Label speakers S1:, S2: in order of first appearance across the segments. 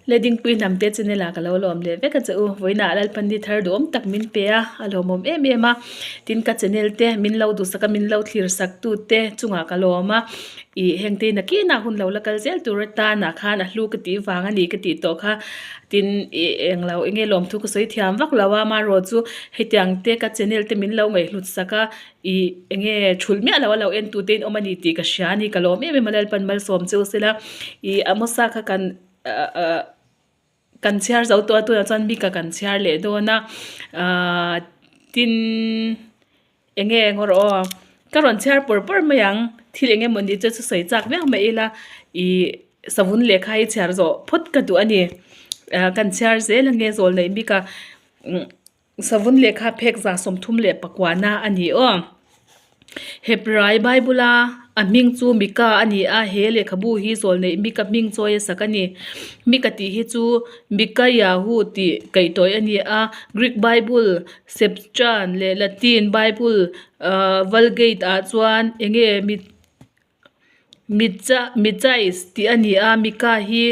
S1: Ledingpui hnamte channel ah ka lo lawm leh vek a che u. Vawiinah Lalpan ni thar duhawm tak min pe a, a lawmawm em em a. Tin ka channel te min lo duhsak a, min lo thlir sak tu te chungah ka lawm a. Ih heng te nakinah hun lo la kal zel tur atanah khan a hlu ka tih vang a ni ka tih tawh kha. Tin ih englo enge lawmthu ka sawi thiam vak lo a, amaherawh chu hetiang te ka channel te min lo ngaihhlut sak a. Ih enge thulh miah lo a lo en tu te in awm a ni tih ka hria a ni ka lawm em em a Lalpan malsawm che u sela ih Amosa kha kan ah kan chhiar zo tawh a tunah chuan Mika kan chhiar leh dawn a ah tin enge ngaw rawh aw ka rawn chhiar pawr pawr mai ang thil eng emaw ni chu chu sawi chak viau mai ila ih savun lehkha hi chhiar zawh phawt ka duh a ni ah kan chhiar zel ange zawl neih bik a. Savun lehkha phek 34 na a ni aw. Hebrai Bible-a a hming chu Mika a ni a, he lehkhabu hi zawlneih Mika hming chawi a sak a ni. Mika tih hi chu Mikayahu tih kaihtawi a ni a, Greek Bible, Septuagint leh Latin Bible Vulgate-ah chuan enge Michais tih a ni a, Mika hi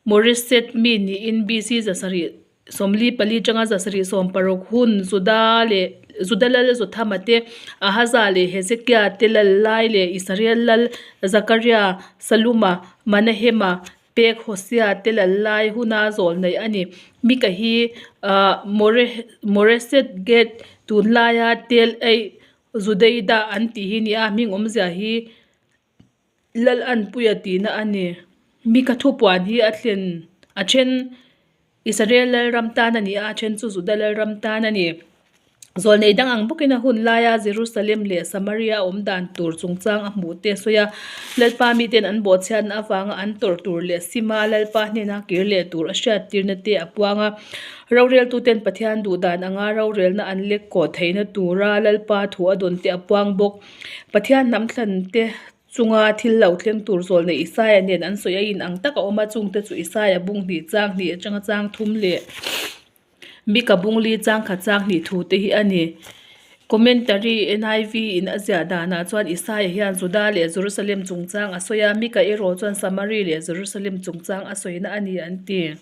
S1: Moreset mi niin BC 744 atanga 760 hun Juda leh Juda lal Jothama te, Ahaza leh Hezekia te lal lai leh Israel lal Zakaria, Saluma, Manahema, Pek Hosea te lal lai huna zawl neih a ni. Mika hi Moreset Gate tunlaia Tel Eih Zudeida an tih hi ni a, hming awmzia hi Lal Anpuia tihna a ni. Mika thupuan hi a thlen a then Israel Lalram tan a ni a, a then chu Juda Lalram tan a ni. Zawlnei dang ang bawkin a hun laia Jerusalem leh Samaria awm dan tur chungchang a hmuh te a sawi a. Lalpa miten an bawhchhiatna avanga an tawrh tur leh sima Lalpa hnena kir leh tur a hriattirna te a puang a. Roreltuten Pathian duh dan anga rorelna an lek kawh theihna tura Lalpa thu a dawn te a puang bawk. Pathian hnam thlan te chunga thil lo thleng tur zawlnei Isaia nen an sawi a in ang tak a awm a, chungte chu Isaia bung hnih chang hnih atanga chang thum leh Mika bung li chang khat chang hnih thu te hi a ni. Commentary NIV in a ziah danah chuan Isaia hian Juda leh Jerusalem chungchang a sawi a, Mika erawh chuan Samari leh Jerusalem chungchang a sawina a ni an ti.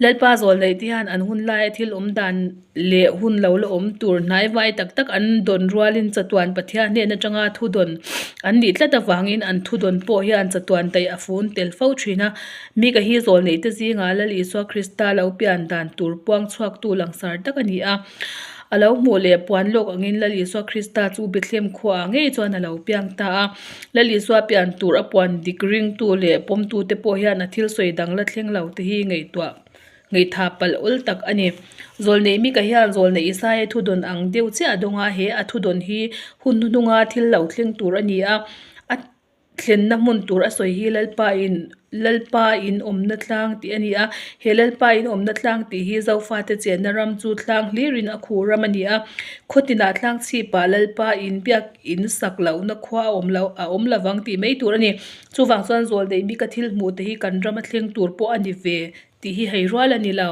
S1: Lalpa zawl neih te hian an hun laia thil awm dan leh hun lo la awm tur hnai vai tak tak an dawn rualin chatuan Pathian hnen atanga thu dawn an nih tlat avangin an thu dawn pawh hian chatuan daih a fun tel fo thin a. Mika hi zawl neih te zingah Lal Isua Krista lo pian dan tur puang chhuaktu langsar tak a ni a. A lo hmuh leh puan lawk angin Lal Isua Krista chu Bethlehem khuaah ngei chuan a lo piang ta a. Lal Isua pian tur a puan dik ringtu leh pawmtute pawh hian a thil sawi dang la thleng lo te hi ngaihtuah ngaihtha palh awl tak a ni. Zawlneih Mika hian Zawlneih Isaia thudawn ang deuh chiah a dawng a, he a thudawn hi hun hnuhnunga thil lo thleng tur a ni a, a Thlenna hmun tur a sawi hi Lalpa in Lalpa in awmna tlang tih a ni a, he Lalpa in awmna tlang tih hi Zofate chenna ram chu tlang hlirin a khuh ram a ni a, khaw tinah tlang chhipah Lalpa in biak in sak lohna khua a awm lo a awm lovang tih mai tur a ni. Chuvang chuan zawl neih bika thil hmuh te hi kan rama thleng tur pawh a ni ve tih hi hei rual a ni lo.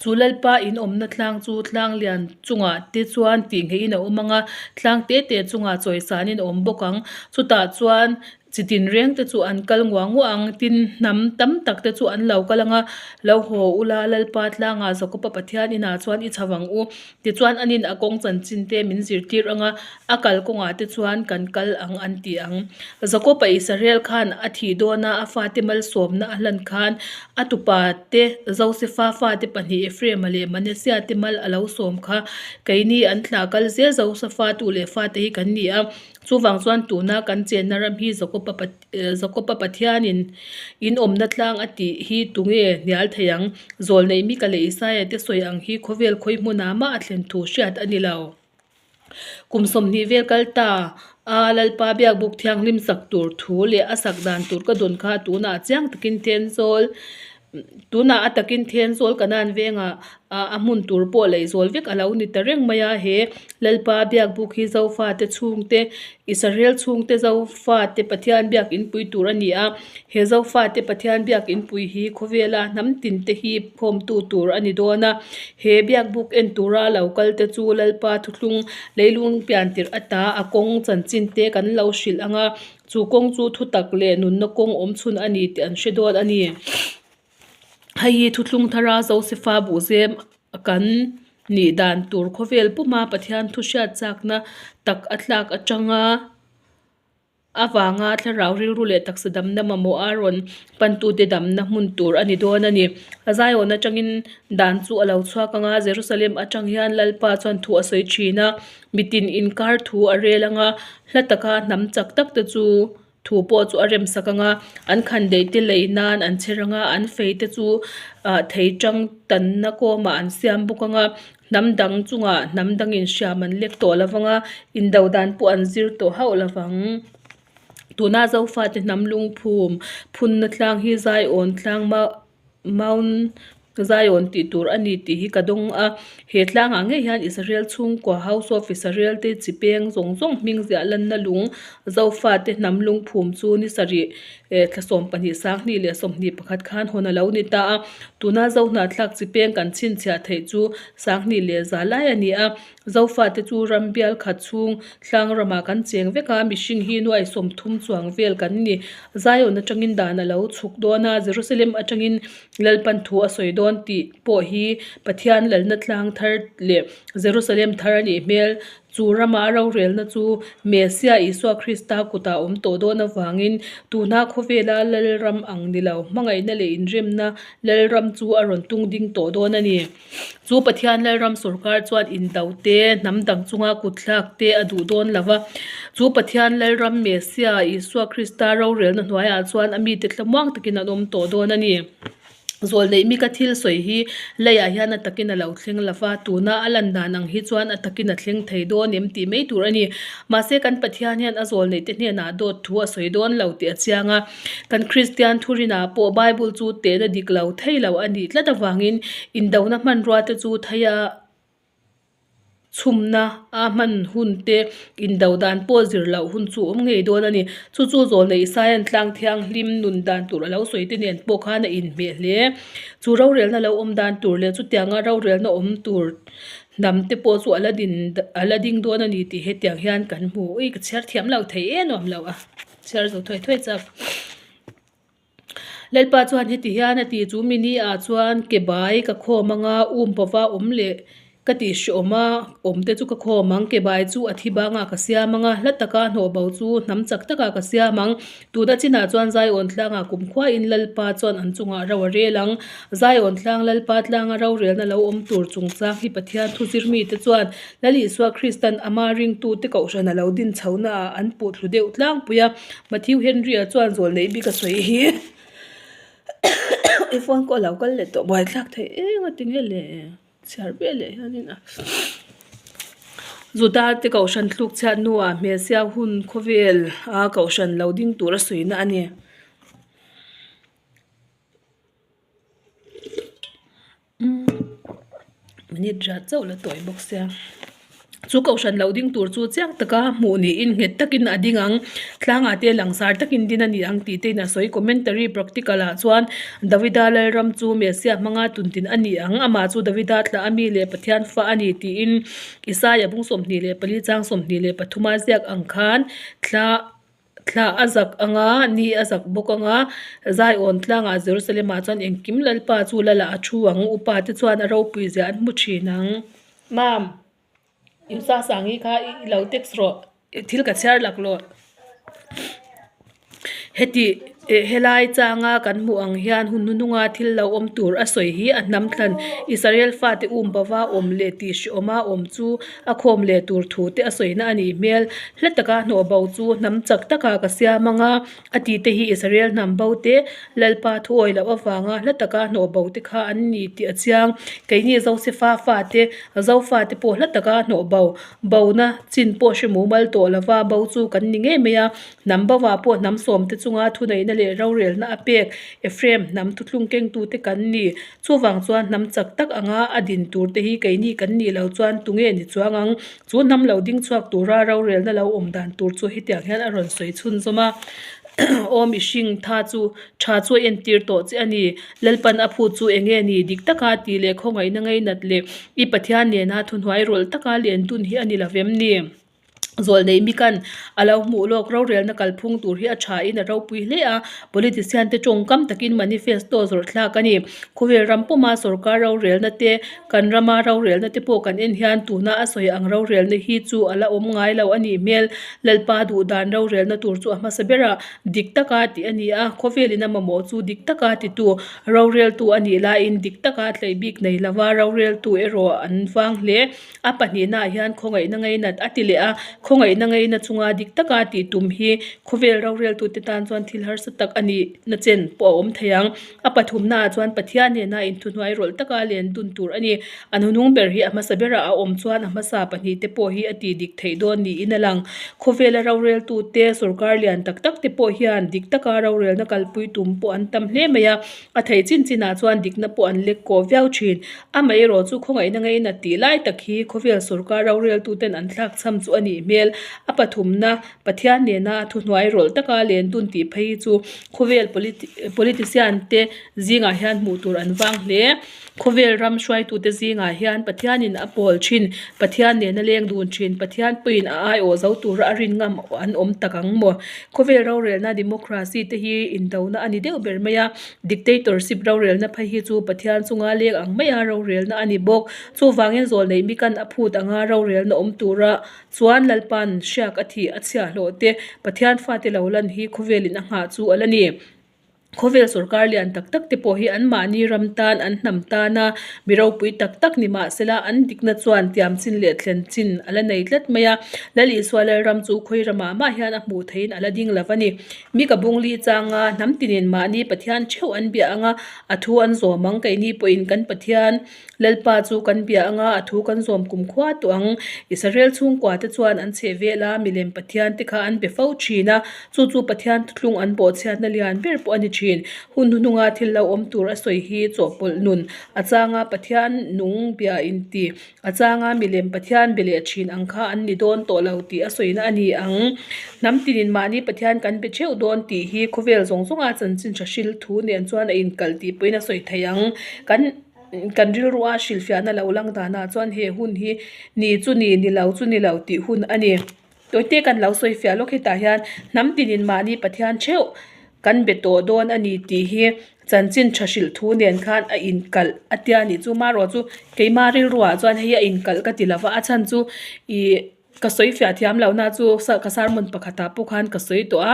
S1: Chu Lalpa in awmna tlang chu tlang lian chungah te chuan tih ngeihin a awm ang a, tlang te te chungah chawisanin a awm bawk ang. Chutah chuan chi tinreng te chu an kal nguah nguah ang, tin hnam tam tak te chu an lo kal ang a, Lo haw ula Lalpa tlangah Jakoba Pathian inah chuan i chho ang u. Tichuan anin a kawng chanchin te min zirtir ang a, a kal kawngah te chuan kan kal ang an ti ang. Jakoba Israel khan a thih dawna a fate malsawmna a hlan khan a tupa te Josefa fate pahnih Ephraima leh Manasseh te mal a lo sawm kha keini an thla kal zel Josefa tu leh fate hi kan ni a. Chuvang chuan tuna kan chenna ram hi Jakoba Jakoba Pathianin in awmna tlang a tih hi tunge hnial thei ang? Zawlneih Mika leh Isaia te sawi ang hi khawvel khawi hmunah mah a thlen thu hriat a ni lo. Kum 20 vel kal ta a Lalpa biakbuk thianghlim sak tur thu leh a sak dan tur ka dawn kha tunah chiang takin Thenzawl. Tunah a takin Thenzawl Kanan vengah a hmun tur pawh lei zawl vek a lo ni ta reng mai a, he Lalpa biakbuk hi Zofate chhungte, Israel chhungte Zofate Pathian biak inpui tur a ni a, he Zofate Pathian biak inpui hi khawvela hnam tinte hi khawmtu tur a ni dawn a, he biakbuk en tura lo kalte chu Lalpa thuthlung leilung pian tirh ata a kawng chanchin te kan lo hrilh ang a, Chu kawng chu thutak leh nunna kawng awm chhun a ni tih an hre dawn a ni. Hei hi thuthlung thara Josefa buhzem kan nih dan tur khawvel puma Pathian thu hriat chakna tak a tlak atanga avanga thlarau rilru leh taksa damna mamawh a rawn pantute damna hmun tur a ni dawn a ni. Zion atangin dan chu a lo chhuak anga Jerusalem atang hian Lalpa chuan thu a sawi thin a. Mitin inkar thu a rel ang a, hla taka hnam chak tak te chu thu pawh chu a rem sak ang a, an khandaih te lei nan an chher ang a, an fei te chu ah thei tang tanna kawmah an siam bawk ang a, hnam dang chungah hnam dangin hriam an lek tawh lo vang a, indo dan pawh an zir tawh hauh lo vang. Tuna Zofate hnam lungphum phunna tlang hi Zaiawn tlang Mount Zion tih tur a ni tih hi ka dawng a, he tlangah ngei hian Israel chhungkua House of Israel te chi peng zawng zawng hming ziah lanna lung Zofa te hnam lungphum chu ni sarih eh thla 12 sanghnih leh 21 khan hawn a lo ni ta a, tuna Zohnahthlak chi peng kan chhinchhiah theih chu sanghnih leh za lai a ni a. Zofate chu ram bial khat chhung tlang ramah kan cheng vek a, mihring hi nuai 30 chuang vel kan ni. Zion atangin dan a lo chhuk dawn a, Jerusalem atangin Lalpan thu a sawi dawn tih pawh hi Pathian lalna tlang thar leh Jerusalem thar a nih hmel. Chu rama a rorelna chu Messiah Isua Krista kutah a awm tawh dawn avangin tuna khawvela Lalram ang ni lo, hmangaihna leh inremna Lalram chu a rawn tung ding tawh dawn a ni. Chu Pathian Lalram sawrkar chuan indo te, hnam dang chunga kutthlak te a duh dawn lo va. Chu Pathian Lalram Messiah, Isua Krista rorelna hnuaiah chuan a mite thlamuang takin an awm tawh dawn a ni. Zawlneih mi ka thil sawi hi leiah hian a takin a lo thleng lo va, tuna a lan dan ang hi chuan a takin a thleng thei dawn em tih mai tur a ni. Mahse kan Pathian hian a zawlneih te hnenah dawt thu a sawi dawn lo tih a chiang a. Kan Kristian thurinah pawh Bible chu tehna dik lo thei lo a nih tlat avangin indona hmanrua te chu theia chhumna a hman hun te indo dan pawh zir loh hun chu awm ngei dawn a ni. Chu chu zawlnei Isaia'n tlang thianghlim nun dan tur a lo sawi te nen pawh khan a inhmeh hle. Chu rorelna lo awm dan tur leh chutianga rorelna awm tur hnam te pawh chu a la din a la ding dawn a ni tih hetiang hian kan hmu. Ui ka chhiar thiam lo thei e nuam lo a. Chhiar zo thuai thuai chak. Lalpa chuan heti hian a ti, Chu mi ni ah chuan ke bai ka khawm ang a, um pova awm leh ka tih hreawm a awm te chu ka khawm ang. Ke bai chu a thi bangah ka siam ang a, hla taka hnawh bo chu hnam chak takah ka siam ang. Tuna chinah chuan Zion tlangah kumkhuain Lalpa chuan an chungah ro a rel ang. Zion tlang Lalpa tlanga rorelna lo awm tur chungchang hi Pathian thu zirmite chuan Lal Isua Kristan ama ringtute kohhran a lo din chhonaah an puh thlu deuh tlangpui a, Matthew Henry-a chuan zawl neih bik a sawi hi i phone pawh a lo kal leh tawh buaithlak thei eng a ti nge le chhiar ve leh hianin a Juda te kohhran thluk chhiat hnuah hmeichhia hun khawvel a kohhran lo ding tur a sawina a ni. Minute riat chauh la tawi bawk sia chu kohhran lo ding tur chu chiang taka hmuh niin nghet takin a ding ang tlangah te langsar takin din a ni ang tih te in a sawi commentary practical ah chuan Davida Lalram chu Messiah hmanga tuntin a ni ang amah chu Davida thlah ami leh Pathian fa a ni tiin Isaia bung 24 chang 23 a ziak ang khan thla Thla a zak ang a, ni a zak bawk ang a, Zion tlangah Jerusalem-ah chuan engkim Lalpa chu Lalah a thu ang, upa te chuan a ropui zia an hmu thin ang. Mam, Yusa Sangi kha i lo text rawh, thil ka chhiar lak lawh. Heti helai changa kan hmuh ang hian hun hnuhnunga thil lo awm tur a sawi hi a hnam thlan Israel fate um bova awm leh tih hreawma awm chu A khawm leh tur thu te a sawina a nih hmel. Hla taka hnawh bo chu hnam chak takah ka siam ang a, a tih te hi Israel hnam bo te, Lalpa thuawi loh avanga hla taka hnawh bo te kha an ni tih a chiang. Keini Josefa fate, Zofate pawh hla taka hnawh bo, bona chin pawh hre mumal tawh lova bo chu kan ni ngei mai a. Hnam bovah pawh hnam sawmte chunga thuneihna. Khawngaihna leh rorelna a pek Ephraim hnam thuthlung kengtute kan ni. Chuvang chuan hnam chak tak anga a din turte hi keini kan nih loh chuan tunge ni chuang ang? Chu hnam lo ding chhuak tura rorelna lo awm dan tur chu hetiang hian a rawn sawi chhunzawm a, Aw mihring, tha chu tha chu a entir tawh che a ni. Lalpan a phut chu enge ni? Dik taka tih leh khawngaihna ngainat leh i Pathian nena thuhnuai rawlh taka len dun hi a ni lovem ni? Zawlneih mikan a lo hmuh lawk rorelna kalphung tur hi a tha in a ropui hle a, politician te tawngkam takin manifesto zawrh thlak a ni. Khawvel ram puma sorkar rorelna te, kan rama rorelna te pawh kan en hian tuna a sawi ang rorelna hi chu a la awm ngai lo a nih hmel. Lalpa duh dan rorelna tur chu a hmasa berah dik taka tih a ni a, khawvelin a mamawh chu dik taka titu roreltu a nih laiin dik taka tleih bik nei lova roreltu erawh an vang hle. A pahnihnaah hian khawngaihna ngainat a ti leh a, khawngaihna ngaina chunga dik taka tih tum hi khawvel roreltute tan chuan thil harsa tak a nih na chen pawh a awm thei ang. A pathumnaah chuan Pathian nena inthuhnuai rawlh taka len dun tur a ni. A hnunung ber hi a hmasa berah a awm chuan a hmasa pahnihte pawh hi a tih dik theih dawn niin a lang. Khawvela roreltute, sorkar lian tak tak te pawh hian dik taka rorelna kalpui tum pawh an tam hle mai a. A theih chin chinah chuan dikna pawh an lek kawh viau thin. Amaherawh chu khawngaihna ngaina tih lai tak hi khawvel sorkar roreltuten an thlak chham chu a nih hmel. A pathumna, Pathian nena thuhnuai rawlh taka len dun tih phei hi chu khawvel politician te zingah hian hmuh tur an vang hle. Khawvel ram hruaitute zingah hian Pathianin a pawl thin, Pathian nena leng dun thin, Pathian pawhin a aiawh zo tura a rin ngam an awm tak ang maw? Khawvel rorelna democracy te hi indona a ni deuh ber mai a, dictatorship rorelna phei hi chu Pathian chunga leng ang maia rorelna a ni bawk. Chuvangin zawlneih mikan a phut anga rorelna awm tura chuan Lalpa'n hriak a thih a chhiahhlawh te Pathian fate lo lan hi khawvelin a nghah chu a la ni. Khawvel sorkar lian tak tak te pawh hi anmahni ram tan, an hnam tana mi ropui tak tak ni mah sela an dikna chuan tiam chin leh thlen chin a la nei tlat mai a. Lal Isua Lalram chu khawi ramah mah hian a hmuh theihin a la ding lo a ni. Mi ka bung li changa hnam tinin mahni Pathian theuh an bia anga a thu an zawm ang. Keini pawhin kan Pathian Lalpa chu kan bia anga a thu kan zawm kum khua tawh ang. Israel chhungkua te chuan an chheh vel a, milem Pathian te kha an be fo thin a, chu chu Pathian thuthlung an bawhchhiatna lian ber pawh a ni thin. Hun hnuhnunga thil lo awm tur a sawi hi chawhpawlh nun a changa Pathian nung bia inti a changa milem Pathian be leh thin ang kha an ni dawn tawh lo tih a sawina a ni ang. Hnam tinin mahni Pathian kan be theuh dawn tih hi khawvel zawng zawnga chanchin tha hril thu nen chuan a inkalh tih pawhin a sawi thei ang. Kan Kan rilrua hrilhfiahna lo lang danah chuan he hun hi ni chu ni, ni lo chu ni lo tih hun a ni. Tawite kan lo sawi fiah lawk hetah hian hnam tinin mahni Pathian theuh kan be tawh dawn a ni tih hi chanchin tha hrilh thu nen khan a inkalh a tia nih chu. Marawh chu keima rilruah chuan hei a inkalh ka ti lova a chhan chu ih Ka sawi fiah thiam lo na chu ka sermon pakhatah pawh khan ka sawi tawh a,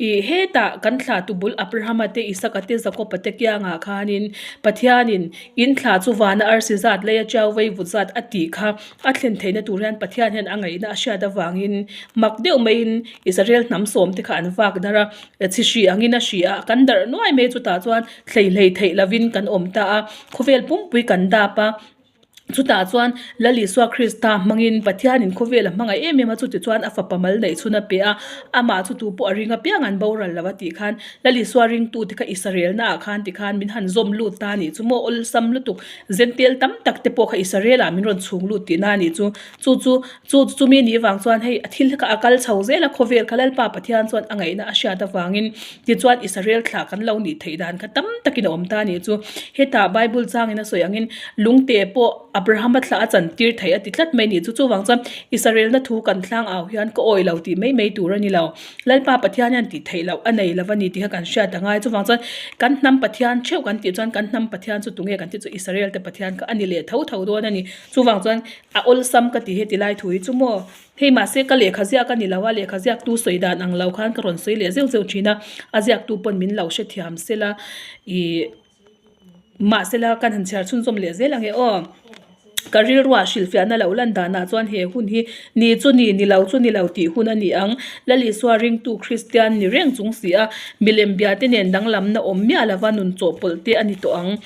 S1: ih hetah kan thlah tu bul Abrahama te Isaka te Jakoba te kiangah khanin Pathianin in thlah chu vana arsi zat lei a tiau vei vut zat a tih kha a thlen theihna tur hian Pathian hian a ngaihna a hriat avangin mak deuh maiin Israel hnam sawm te kha an vak darh a, chhi hri angin a hri a, kan darh nuai mai chutah chuan thlei hlei theih lovin kan awm ta a, khawvel pumpui kan dap a. Chutah chuan Lal Isua Krista hmangin Pathianin khawvel a hmangaih em em a, chutichuan a fapa mal neih chhun a pe a, amah chu tu pawh a ring apiang an boral lo a tih khan Lal Isua ringtu te kha Israel-na ah khan tikhan min han zawm lut ta a nih chu maw awlsam lutuk Zentel tam tak te pawh kha Israel-ah min rawn chhung lut tihna a nih chu. Chu chu chu chumi nih vang chuan hei a thil kha a kal chho zel a, khawvel kha Lalpa Pathian chuan a ngaihna a hriat avangin Tichuan, Israel thlah kan lo nih theih dan kha tam takin a awm ta a nih chu. Hetah Bible changin a sawi angin lungte pawh Abrahama thlah a chantir theih a ti tlat mai a nih chu. Chuvang chuan Israelna thu kan thlang au hian ka awi lo tih mai mai tur a ni lo. Lalpa Pathian hian tih theih loh a nei lo a ni tih kha kan hriat a ngai. Chuvang chuan kan hnam Pathian theuh kan tih chuan kan hnam Pathian chu tunge kan tih chu Israel te Pathian kha a ni leh tho tho dawn a ni. Chuvang chuan a awlsam ka ti heti lai thu hi chu maw. Hei mahse ka lehkha ziak a ni lo a, lehkha ziaktu sawi dan ang lo khan ka rawn sawi leh zeuh zeuh thin a, a ziaktu pawn min lo hrethiam sela ih mahsela kan han chhiar chhunzawm leh zel ang e aw. Ka rilruah hrilhfiahna loh lan danah chuan he hun hi ni chu ni, ni lo chu ni lo tih hun a ni ang. Lal Isua ringtu Kristian ni reng chung si a, milem biate nen danglamna awm miah lova nun chawhpawlh te a ni tawh ang.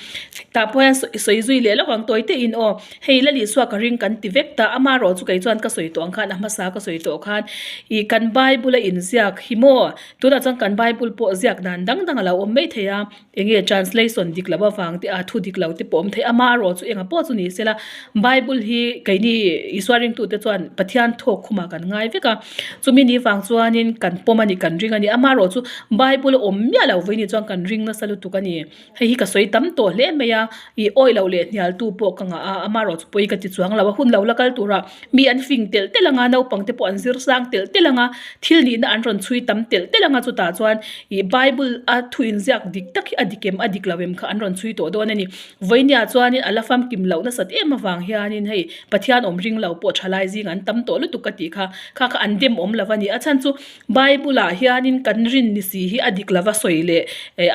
S1: Tah pawh hian sawi zui leh lawk ang tawi tein aw, hei Lal Isua ka ring kan ti vek ta, amaherawh chu kei chuan ka sawi tawh ang khan a hmasa ka sawi tawh khan ih kan Bible a inziak hi maw? Tunah chuan kan Bible pawh ziak dan dang dang a lo awm mai thei a. Enge translation dik loh avang te a thu dik lo te pawh awm thei a, amaherawh chu engah pawh chu ni sela Bible hi keini Isua ringtute chuan Pathian thawk khumah kan ngai vek a, chumi ni vang chuanin kan pawm a ni kan ring a ni, amaherawh chu Bible a awm miah lo vawiin chuan kan ring nasa lutuk a ni, hei hi ka sawi tam tawh hle mai a, ih awi loh leh hnialtu pawh ka ngah a, amaherawh chu pawi ka ti chuang lo a, hun lo la kal turah Mi an fing telh telh anga, naupang te pawh an zir sang telh telh anga, thil nihna an rawn chhui tam telh telh anga chutah chuan ih Bible a thu inziak dik tak hi a dik em a dik lo em kha an rawn chhui tawh dawn a ni. Vawinia chuanin a la famkim loh nasat em avang hianin hei Pathian awm ring lo pawh thalai zing an tam tawh lutuk ka tih kha, kha kha an dem awm lo a ni. A chhan chu Bible ah hianin kan rin ni si hi a dik lova sawi leh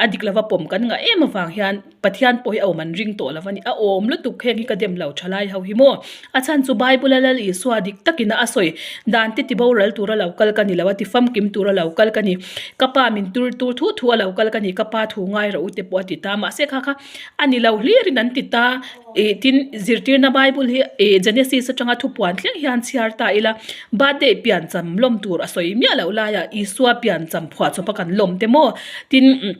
S1: a dik lova pawm kan ngah em avang hian, Pathian pawh hi a awm an ring tawh lo a ni. A awm lutuk heng hi ka dem lo tha lai ho hi maw? A chhan chu Bible a Lal Isua dik takin a sawi dan te ti boral tura lo kal ka ni lo a, ti famkim tura lo kal ka ni. Ka pa min tur tur thu thu a lo kal ka ni, ka pa thu ngai rawh u te pawh a ti ta. Mahse kha kha a ni lo hlirin an ti ta. Ih tin zirtirna Bible hi ih Genesis atanga thupuan thleng hian chhiar ta ila birthday piancham lawm tur a sawi miah loh laiah Isua piancham phuahchawpa kan lawm te maw? Tin.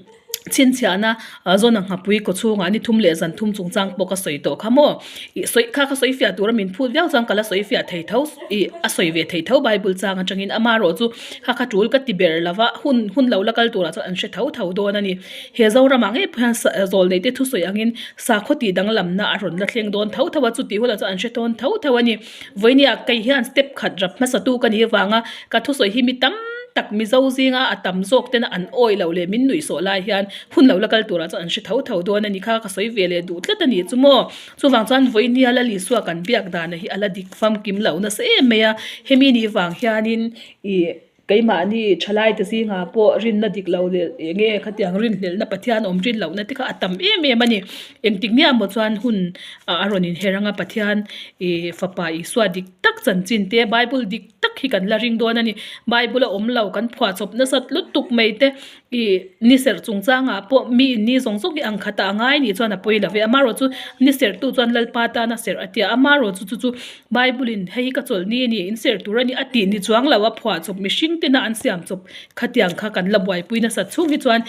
S1: Chhinchhiahna zawn ang nghapui kaw chhungah ni thum leh zan thum chungchang pawh ka sawi tawh kha maw? Ih sawi kha ka sawi fiah tura min phut viau chuan ka la sawi fiah thei tho ih a sawi ve thei tho Bible chang atangin amaherawh chu kha kha tul ka ti ber lova hun hun lo la kal turah chuan an hre tho tho dawn a ni. He Zoramah ngei pawh hian zawl neite thusawi angin sakhaw tih danglamna a rawn la thleng dawn tho tho a, chutih hunah chuan an hre tawn tho tho a ni. Vawinia kei hian step khat rap hmasatu ka nih avanga ka thusawi hi mi tam tak Mizo zinga a tam zawk tena an awi loh leh min nuihsawh lai hian hun lo la kal turah chuan an hre tho tho dawn a ni kha ka sawi ve leh duh tlat a nih chu maw. Chuvang chuan vawinia Lalisua kan biak dana hi a la dik famkim loh nasa em mai a, hemi nih vang hianin ih Keimahni thalaite zingah pawh rinna dik lo leh eng nge khatiang rinhlelhna Pathian awm rin lohna te kha a tam em em a ni. Engtik nge maw chuan hun a rawn inher anga Pathian ih fapa Isua dik tak chanchin te Bible dik tak hi kan la ring dawn a ni. Bible a awm lo kan phuahchawp nasat lutuk mai te ih ni serh chungchangah pawh mi in ni zawng zawng hi ang khatah a ngai nih chuan a pawi lo ve. Amaherawh chu ni serhtu chuan Lalpa tana serh a tia amaherawh chu chu chu Bible in hei hi ka chawlh ni a ni, in serh tur a ni a tih ni chuang lo a phuah chawp mihring tena an siam chawp khatiang kha kan la buaipui nasat chhung hi chuan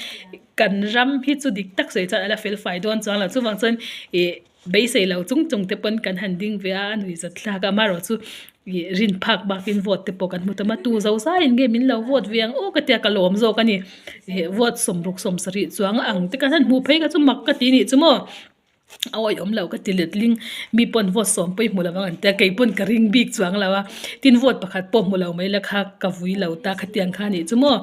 S1: kan ram hi chu dik tak sawi chuan a la fel fai dawn chuang lo chuvang chuan ih beisei lo chung chung te pawn kan han ding ve a a nuih zat thlak a amaherawh chu ih rin phak bakin vote te pawh kan hmu tam a tu zo zaiin nge min lo vote ve ang aw ka tia ka lawm zawk a ni ih vote sawmruk sawmsarih chuang ang te kan han hmuh phei kha chu mak ka ti nih chu maw. A awih awm lo ka ti let ling mi pawn vote sawm pawh i hmu lo ang an tia kei pawn ka ring bik chuang lo a tin vote pakhat pawh hmu lo mai la kha ka vui lo ta khatiang kha nih chu maw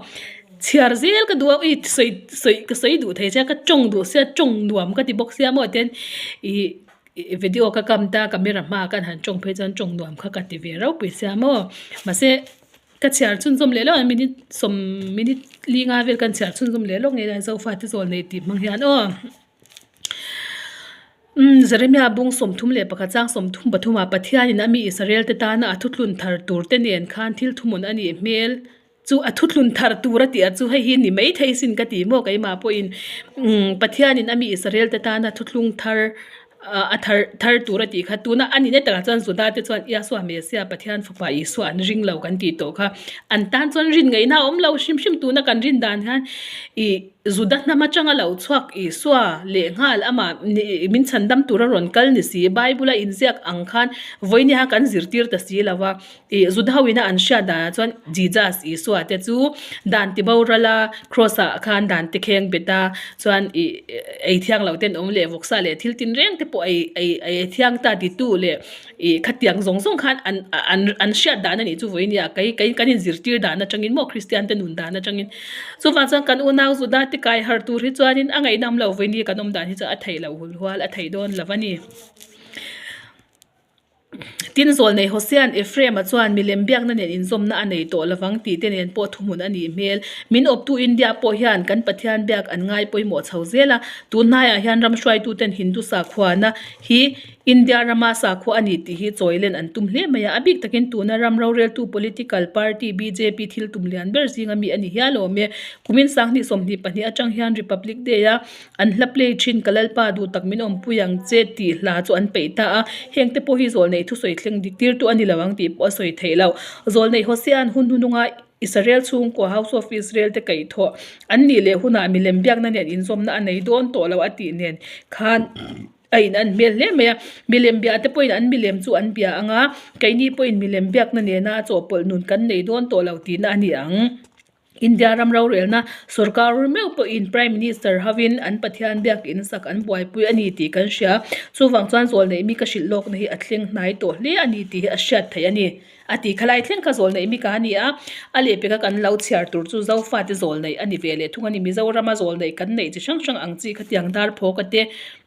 S1: chhiar zel ka duh a ui sawi sawi ka sawi duh thei che ka tawng duh sia tawng nuam ka ti bawk sia maw tian ih video ka kam ta camera hmaah khan han tawng phei chuan tawng nuam kha ka ti ve ropui sia maw mahse. Ka chhiar chhunzawm leh lawk a minute sawm minute li nga vel kan chhiar chhunzawm leh lawk ngei a Zofate zawl nei tih hmang hian aw umm Jeremia bung 31 chang 33 ah Pathianin a mi Israel te tana a thuthlun thar tur te nen khan thil thuhmun a nih hmel chu a thuthlun thar tur a tih a chu hei hi ni maithei sin ka ti maw keimah pawhin umm Pathianin a mi Israel te tana thuthlung thar A thar thar tur a tih kha tuna a nihna takah chuan Juda te chuan Iasua Mesia Pathian fapa Isua an ring lo kan tih tawh kha an tan chuan rin ngaihna a awm lo hrim hrim tuna kan rin dan hian ih Juda hnam atanga lo chhuak Isua lehnghal amah min chhandam tura rawn kal ni si Bible a inziak ang khan vawinia kan zirtir ta si lo va. Ih Juda ho ina an hriat danah chuan Jesus Isua te chu dan ti boral a cross ah khan dan te kheng bet a chuan ih ei thiang lo ten awm leh vawksa leh thil tin reng te pawh ei ei ei thiang ta ti tu leh ih khatiang zawng zawng khan an an an hriat dan a nih chu vawinia kei kei kan inzirtir dan atangin maw Kristian te nun dan atangin chuvang chuan kan unau Juda te kai harh tur hi chuanin a ngaihnam lo vawinia kan awm dan hi chuan a theih loh hulhual a theih dawn lo a ni. Tin, Zawlnei Hosea'n Ephraim-a chuan milem biakna nen inzawmna a nei tawh lovang tih te nen pawh thuhmun a nih hmel. Min awptu India pawh hian kan Pathian biak an ngai pawimawh chho zel a, tun hnaiah hian ram hruaituten Hindu sakhuana hi India rama sakhua a ni tih hi chawilen an tum hle mai a, a bik takin tuna ram roreltu political party bjp thil tum lian ber zinga mi a ni hial awm e. Kumin sanghnih 22 atang hian Republic Day-a an hla play thin Ka Lalpa duh tak min awmpui ang che tih hla chu an peih ta a, hengte pawh hi zawlneih thusawi thleng dik tirtu a ni lo ang tih pawh a sawi theih loh. Zawlneih Hosea'n hun hnununga Israel chhungkua House of Israel te kaihthawh an nih leh hunah milem biakna nen inzawmna a nei dawn tawh lo a tih nen khan A in an hmel hle mai a, milem bia te pawhin an milem chu an bia ang a, keini pawhin milem biakna nena chawhpawlh nun kan nei dawn tawh lo tihna a ni ang. India ram rorelna sorkar meuh pawhin Prime Minister hovin an Pathian biakin sak an buaipui a ni tih kan hria. Chuvang chuan zawlneih mi ka hrilh lawkna hi a thleng hnai tawh hle a ni tih hi a hriat theih a ni. A ti khalai thleng kha zawlneih mi ka ni a, a lehpeka kan lo chhiar tur chu Zofate zawlneih a ni ve leh thung a ni. Mizorama zawlneih kan neih chi hrang hrang ang chi khatiang dar phawka te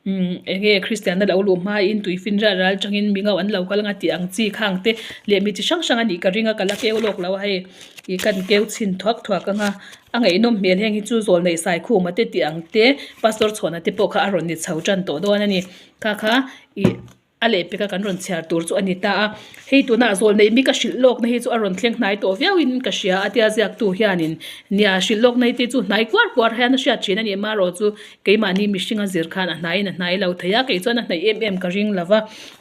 S1: umm eng nge Kristianna lo luh hmain tuifin ral ral tangin mi ngau an lo kal anga tih ang chi khang te leh mi chi hrang hrang a nih ka ring a, ka la keu lawk lo a hei ih kan keu chhin thuak thuak anga a ngaihnawm hmel heng hi chu zawlneih Saikhuma te tih ang te Pastor Chhuana te pawh kha a rawn ni chho tan tawh dawn a ni. Kha kha ih. A lehpeka kan rawn chhiar tur chu a ni ta a, hei tunah zawlneih mi ka hrilh lawkna hi chu a rawn thleng hnai tawh viauin ka hria a tia ziaktu hianin nia hrilh lawkna hi te chu hnai kuar kuar hian a hriat thin a ni marawh chu keimahni mihringa zir khan a hnaiin a hnai lo thei a kei chuan a hnaih em em ka ring lo va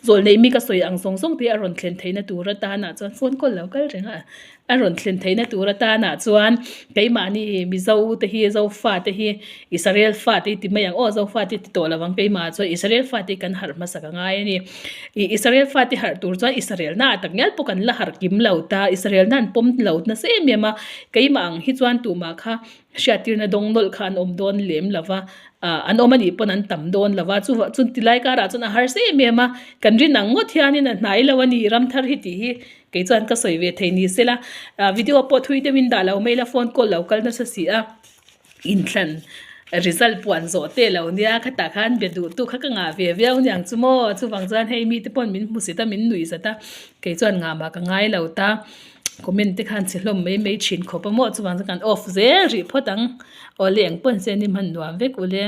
S1: zawlneih mi ka sawi ang zawng zawng te a rawn thlen theihna tur atanah chuan phone call lo kal reng a. A rawn thlen theihna tur atanah chuan keimahni Mizo te hi Zofa te hi Israel fate hi ti mai ang aw Zofa te hi ti tawh lo ang keimah chuan Israel fate hi kan harh hmasak a ngai a ni. Ih Israel fate harh tur chuan Israel na tak ngial pawh kan la harh kim lo ta Israel na an pawm lo nasa em em a keimah ang hi chuan tumah kha hriattirna dawng nawlh kha an awm dawn lem lo va ah an awm anih pawn an tam dawn lo va chuvah chuan tilai karah chuan a harsa em em a kan rin ang ngawt hianin a hnai lo a ni ramthar hi tih hi Kei chuan ka sawi ve thei ni sela, video pawh thui deuhin dah lo mai la, phone call lo kal nasa si a, inthlan result puan zawh teh lo nia, khatah khan be duh tu kha ka ngah ve viau niang chu maw, chuvang chuan hei mite pawn min hmu sit a, min nuih zat a, kei chuan ngah mah ka ngai lo ta, comment te khan chhe hlawm mai mai thin khawp a maw, chuvang chuan kan off zel rih phawt ang, awle eng pawn se ni hman nuam vek ule.